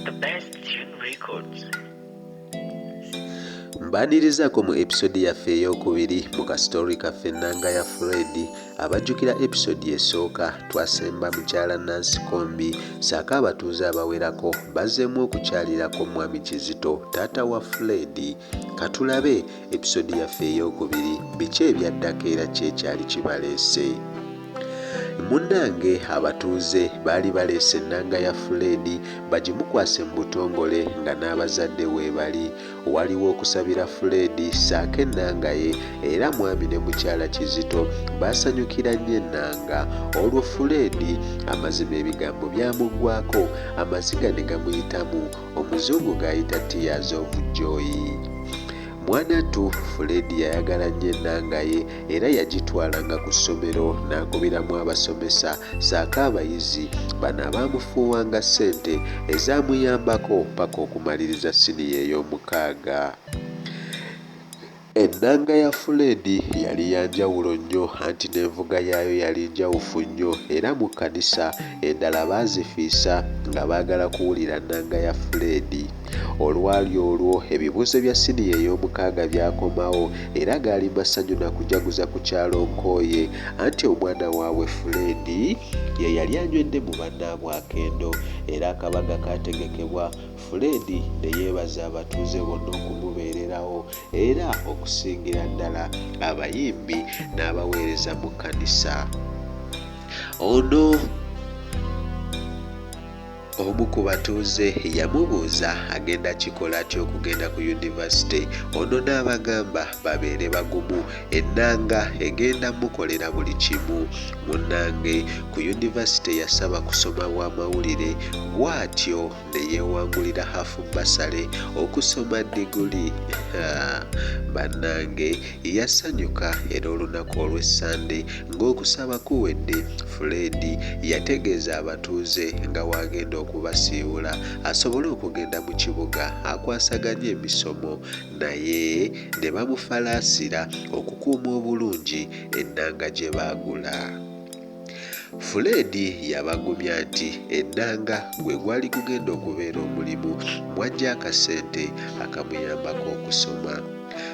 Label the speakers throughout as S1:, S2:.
S1: The Best Tune Records.
S2: Mbaanirizaako mu episode yaffe ey'okubiri mu ka-story kaffe Ennanga ya Fred. Abajjukira episode esooka twasemba mukyala Nancy Kombi ssaako abatuuze abawerako bazzeemu okukyalirako Mwami Kizito taata wa Fred. Katulabe episode yaffe ey'okubiri biki ebyaddako era ki ekyali kibaleese. Munnange abatuuze baali baleese ennanga ya Fuleedi bagimukwase mu butongole nga n'abazadde weebali. Waliwo okusabira Fuleedi ssaako ennanga ye era mwami ne mukyala Kizito baasanyukira nnyo ennanga. Olwo Fuleedi amazima ebigambo byamuggwaako amaziga ne gamuyitamu omuzungu g'ayita tears of joy. Mwanattu Fuleedi yayagala nnyo ennanga ye era yagitwalanga ku ssomero n'akubiramu abasomesa ssaako abayizi. Bano abaamufuuwanga ssente ezaamuyambako ppaka okumaliriza siniya ey'omukaaga. Ennanga ya Fuleedi yali ya njawulo nnyo anti n'envuga yaayo yali njawufu nnyo era mu kkanisa endala baazifiisa nga baagala kuwulira nnanga ya Fuleedi. Olwali olwo ebibuuzo bya siniya ey'omukaaga byakomawo era gaali masanyu na kujaguza ku kyalo Nkooye anti omwana waabwe Fuleedi ye yali anywedde mu bannaabwe akendo era akabaga kaategekebwa Fuleedi ne yeebaza abatuuze bonna okumubeererawo era okusingira ddala abayimbi n'abaweereza mu kkanisa. Ono Omu ku batuuze yamubuuza agenda kikola atya okugenda ku yunivasite ono n'abagamba babeere bagumu ennanga egenda mukolera buli kimu. Munnange ku yunivasite yasaba kusoma bw'amawulire bw'atyo ne yeewangulira half bursary okusoma ddiguli. Bannange yasanyuka era olunaku olw'e Ssande ng'okusaba kuwedde, Fred yategeeza abatuuze nga bw'agenda okubasiibula asobole okugenda mu kibuga akwasaganye emisomo naye ne bamufalaasira okukuuma obulungi ennanga gye baagula. Fuleedi yabagumya nti ennanga gwe gwali gugenda okubeera omulimu mw'aggya akasente akamuyambako okusoma.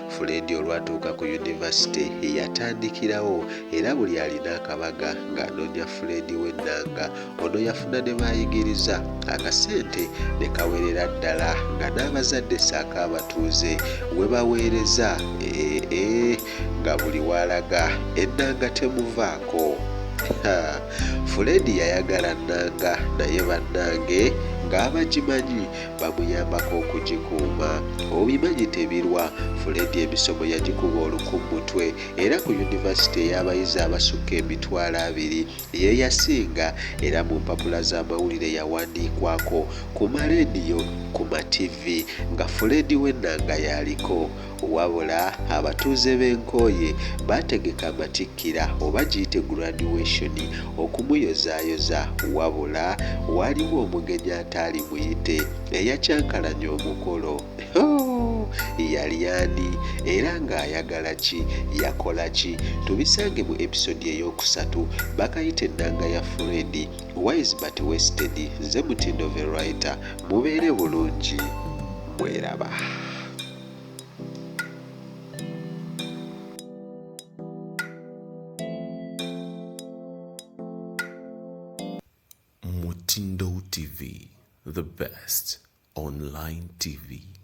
S2: Fuleedi olwatuuka ku yunivasite yatandikirawo era buli alina akabaga ng'anoonya Fuleedi w'ennanga. Ono yafuna ne b'ayigiriza akasente ne kawerera ddala nga n'abazadde ssaako abatuuze we baweereza eeh nga buli w'alaga ennanga temuvaako. Ha! Fuleedi yayagala nnanga naye bannange ng'abagimanyi bamuyambako okugikuuma. Obimanyi tebirwa, Fuleedi emisomo yagikuba oluku mu mutwe era ku yunivasite ey'abayizi abasukka 20,000 ye yasinga era mu mpapula z'amawulire yawandiikwako, ku maleediyo, ku mativvi nga Fuleedi w'ennanga y'aliko. Wabula abatuuze b'e Nkooye baategeka amatikkira oba giyite graduation okumuyozaayoza wabula waaliwo omugenyi ataali muyite eyakyankalanya omukolo. Hoo! Yali ani era ng'ayagala ki? Yakola ki? Tubisange mu episode ey'okusatu bakayite Ennanga ya Fred, Wise but Wasted. Nze Mutindo the Writer. Mubeere bulungi. Mweraba.
S3: Mutindo TV, the best online TV.